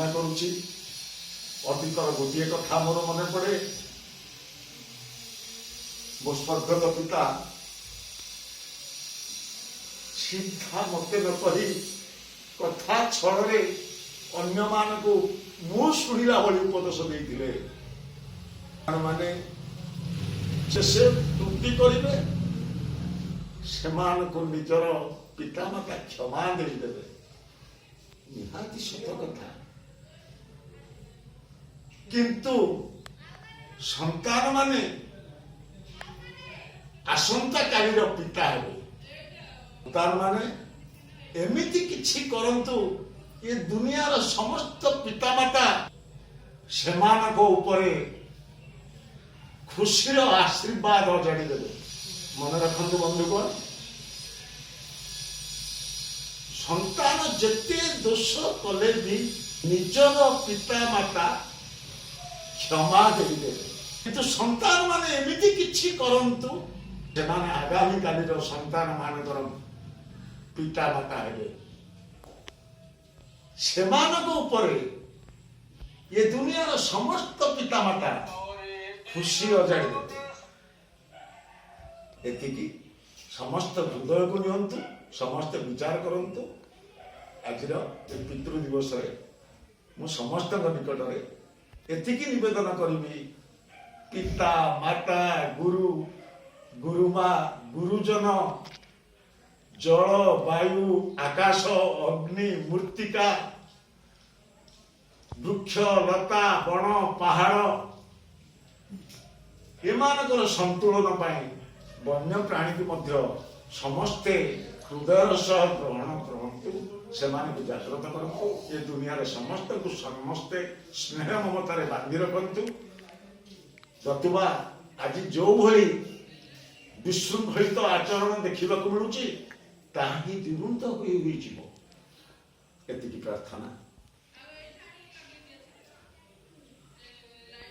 କାମନା କରୁଛି। ଅତୀତର ଗୋଟିଏ କଥା ମୋର ମନେ ପଡ଼େ। ମୋ ସ୍ୱର୍ଗତ ପିତା ସିଧା ମତେ ନ କହି କଥା ଛଳରେ ଅନ୍ୟମାନଙ୍କୁ ମୁଁ ଶୁଣିଲା ଭଳି ଉପଦେଶ ଦେଇଥିଲେ। ମାନେ ସେ ତ୍ରୁଟି କରିବେ, ସେମାନଙ୍କୁ ନିଜର ପିତାମାତା କ୍ଷମା ଦେଇଦେବେ। ନିହାତି ସତ କଥା। କିନ୍ତୁ ସନ୍ତାନ ମାନେ ଆସନ୍ତାକାଲିର ପିତା ହେବେ। ସନ୍ତାନ ମାନେ ଏମିତି କିଛି କରନ୍ତୁ, ଏ ଦୁନିଆର ସମସ୍ତ ପିତାମାତା ସେମାନଙ୍କ ଉପରେ ଖୁସିର ଆଶୀର୍ବାଦ ଅଜାଡ଼ି ଦେବେ। ମନେ ରଖନ୍ତୁ ବନ୍ଧୁଗଣ, ସନ୍ତାନ ଯେତେ ଦୋଷ କଲେ ବି ନିଜର ପିତାମାତା କ୍ଷମା ଦେଇଦେବେ। କିନ୍ତୁ ସନ୍ତାନ ମାନେ ଏମିତି କିଛି କରନ୍ତୁ, ସେମାନେ ଆଗାମୀ କାଲିର ସନ୍ତାନ ମାନଙ୍କର ପିତାମାତା ହେବେ। ସେମାନଙ୍କ ଉପରେ ଏ ଦୁନିଆର ସମସ୍ତ ପିତାମାତା ଖୁସି ଅଜାଡ଼ି ଦେବେ। ଏତିକି ସମସ୍ତ ହୃଦୟକୁ ନିଅନ୍ତୁ, ସମସ୍ତେ ବିଚାର କରନ୍ତୁ। ଆଜିର ଏ ପିତୃ ଦିବସରେ ମୁଁ ସମସ୍ତଙ୍କ ନିକଟରେ ଏତିକି ନିବେଦନ କରିବି, ପିତା, ମାତା, ଗୁରୁ, ଗୁରୁମା, ଗୁରୁଜନ, ଜଳ, ବାୟୁ, ଆକାଶ, ଅଗ୍ନି, ମୃତ୍ତିକା, ବୃକ୍ଷ, ଲତା, ବଣ, ପାହାଡ଼, ଏମାନଙ୍କର ସନ୍ତୁଳନ ପାଇଁ ବନ୍ୟ ପ୍ରାଣୀକୁ ମଧ୍ୟ ସମସ୍ତେ ହୃଦୟର ସହ ଗ୍ରହଣ କରନ୍ତୁ, ସେମାନଙ୍କୁ ଜାଗ୍ରତ କରନ୍ତୁ। ଏ ଦୁନିଆରେ ସମସ୍ତଙ୍କୁ ସମସ୍ତେ ସ୍ନେହ ମମତାରେ ବାନ୍ଧି ରଖନ୍ତୁ। ନତୁବା ଆଜି ଯୋଉଭଳି ବିଶୃଙ୍ଖଳିତ ଆଚରଣ ଦେଖିବାକୁ ମିଳୁଛି, ତାହା ହିଁ ଦ୍ୱିଗୁଣିତ ହୋଇ ହୋଇଯିବ। ଏତିକି ପ୍ରାର୍ଥନା।